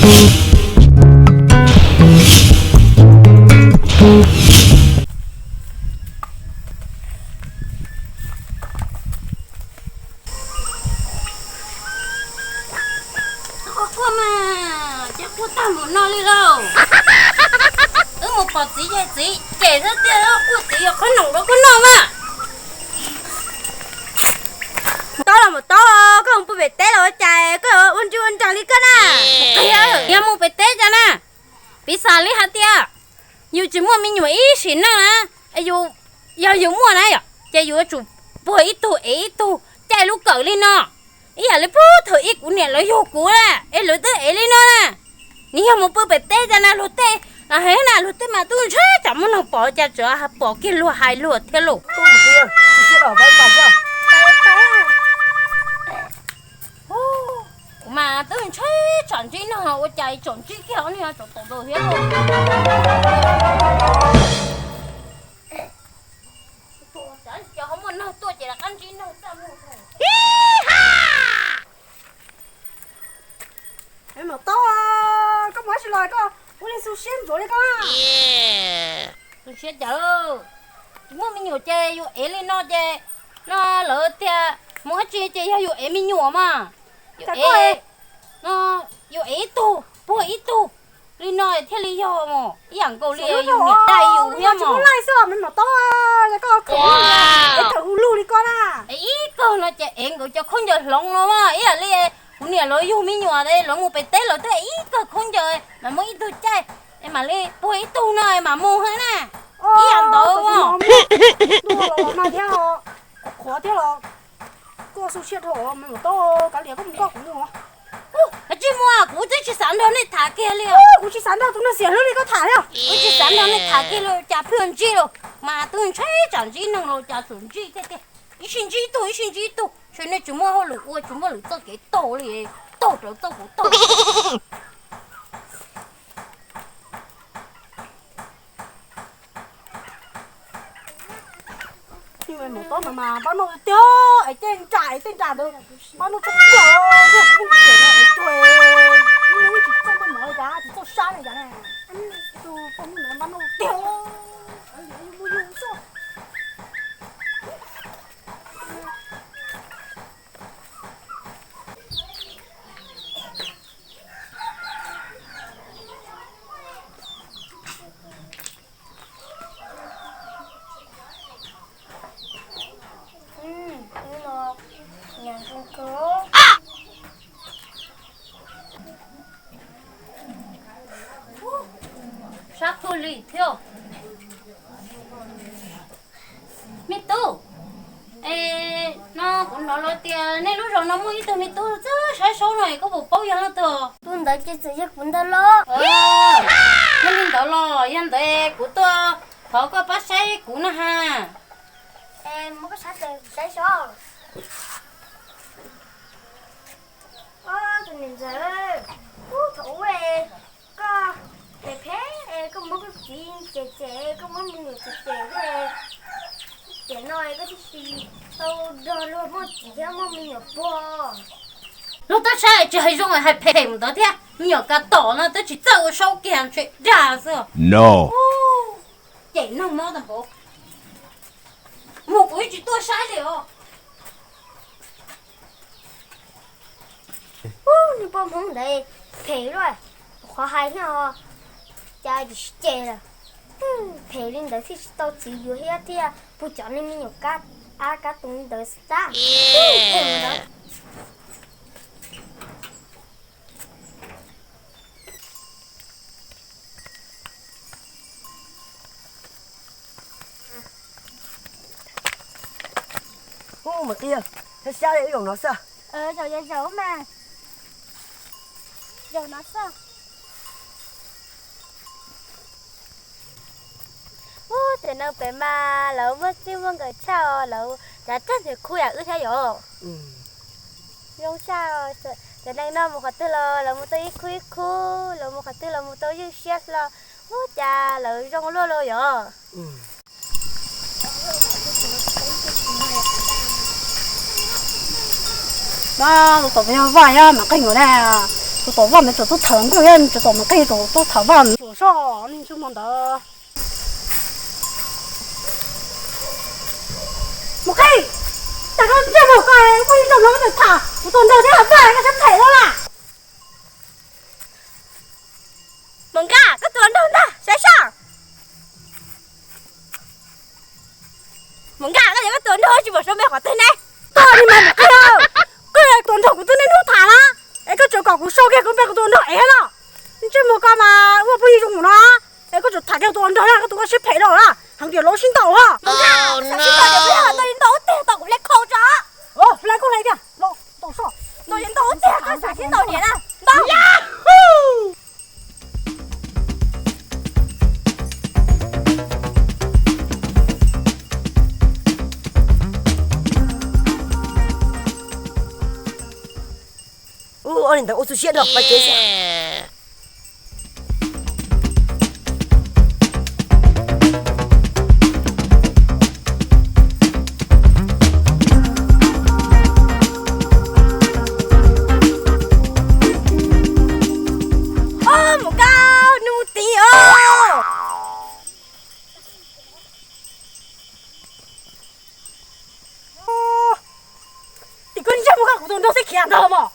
Quaj quaj mas, cas quaj tag mus no li lauj. Wb mus pom txiv ces txiv cem xwb tiag, quaj txiv yuav qhob noom rau koj noj mas. Taub los mus taub, koj mus pw pem teb los ua cas koj ua ntswg ua nraug li koj na? Yog mus pem teb cas na, piv xam li hais tias yus tsis muaj me nyuam ib sim neej na, yus, yog yus muaj na yom, ces yus yuav tsum puag ib tug ev ib tug caij lub kawm li no. Ib yam li puag thaum ub kuv niam lawv yug kuv na, es lawv twb ev li no na. Nws yog mus pw pem teb cas na, luag tej, heev na, luag tej mas twb ntshai tsam muaj neeg pom, cas tseem pom kiag luag hais luag thiab lauj. Kuv mas twb ntshai tsam ntsib neeg ua cas tseem ntsib kiag ob niag tseem tom ntawd thiab lauj. Cov ho muaj neeg tuaj ces rov qab ntsib neeg txaj muag. Maum Taub, koj mus dab tsi los koj ua li xu siab ntxuav li koj? Xu siab cas? Tsis muaj me nyuam ces yus ev li no ces, no lawv tias mus dab tsi ces yog yus ev me nyuam mas. Yus ev, no, yus ev ib tug puag ib tug li no thiaj li yog mas, ib yam nkaus li yus niam dai yus thiab mas. Ev ib kawg no ces ev nkawd cov khaub ncaws hloov no mas, ib yam li kuv niam lawv yug me nyuam, lawv mus pem teb lawv twb ev ib kawg khaub ncaws mas muaj ib tug caij, es mam li puag ib tug no es mam mus heev na. Ib yam ntawd mas. Qhuav thiab los, koj xu siab dhau, Maum Taub, kav liam, koj mus koj, kuv mus. Tsis mus, kuv twb tsis xav nrog nej tham kiag li. Kuv tsis xav nrog tus neeg xiam hlub li koj tham thiab. Kuv tsis xav nrog nej tham kiag li, cas pheej ntsib los mas twb ntshai tsam ntsib neeg los cas tseem ntsib tiag tiag. Ib sij ntsib ib tug, ib sij ntsib ib tug, ntshe nej tsis muaj hauj lwm ua, tsis muaj lwm txoj kev taug li, taug rawv txoj kuv taug. Maum Taub no mas npab noj tiag, es tej nra, es tej nra ntawd npab noj tshaj plaws, tej kuj cem no es tuag, lub tsis txawj noj mov li cas, tsis txawj sab li cas ne. Tus poj ntxoog no npab noj tiag, muaj yug xwb. Sab kawg li thiab. Me tub, es no kuv hnov lawv tias nej lub zos no muaj ib tug me tub txawj saib saub no, koj puas paub yog leej twg? Tus ntawd ces txawm yog kuv ntag los. Yog li ntawd los yog ntawd kuv tuaj thov koj pab saib kuv na ha. Muab koj sab tes kuv saib saib. Tus niam ntxawm, ub, thaum ub koj phem phem, koj muab koj txiv cem cem, koj muab me nyuam cem cem, ces no koj thiaj li tau nrog luag muaj txiv thiab muaj me nyuam puag. Luag twb saib tsis hais zoo hais phem mus ntawd thiab, me nyuam kav tom no twb tsis txawj ua saub kiag, ntshe dag xwb. Cem neeg mob tag npaum, mus kuv yeej tsis tuaj saib li os. Ub, niag poj Hmoob ntawd phem luaj, qhov hais thiab os, cas tsis cem lawm. Phem li ntawd thiaj tsis tau txiv yuav thiab, thiaj pug cov niag me nyuam kab ab kab tus li ntawd xwb tag. Phem ntawd. Ub, Maum Qia, sab sab li ib zaug no xwb. Zaum zaum mas, zaum no xwb. Ub, tiam neej pem mas lawv muaj txij muaj nkawm tshaj os, lawv cav rag ntiag khub yam wb thiab yom. Zoo tshaj, tiam neej no mus qhov twg los lawv mus tau ib khub ib khub, lawv mus qhov twg los mus tau ywj siab hlo. Ub, cas lawv zoo luaj li yom. No tus tom yog vaj yog Maum Qia nkawd na. Tus tom vaj ntawd tseem tuaj tham nkauj thiab, tseem tom mus qhib tus tuaj tham vaj ntawd. Mus qhib, tas koj ntsej muag ko, muaj ib zaug no koj tseem tham kuv tus hluas nraug thiab vaj, koj siab phem lawm las. Mus nqa koj tus hluas nraug ntag, saib seb. Mus nqa koj, koj tus hluas nraug tsis pom saum me qhov twg ne. Koj ni mas mus qhib, koj yog tus hluas nraug kuv twb niaj hnub tham na, es koj tseem kom kuv sau kiag kuv npe kuv tus hluas nraug ev no. Ntsej muag ko mas ua phooj ywg zoo mus no, es koj tseem tham kiag tus hluas nraug na, koj tus koj siab phem lawm na, heev tias lawv sib ntaus os. Mus nqa, sib ntaus tias peb ntau ib ntau ub teg tau kuv hlais khau tso. Hlais koj hlais tiag, ntau ntau ub teg koj xav sib ntaus niam na, ntau. Ub, ob niag ntawd ua txuj siab rau pab kev xwb. Mus koj nug tid os. Tim koj ntsej muag ko kuv tus nraug xwb khiav ntag mog.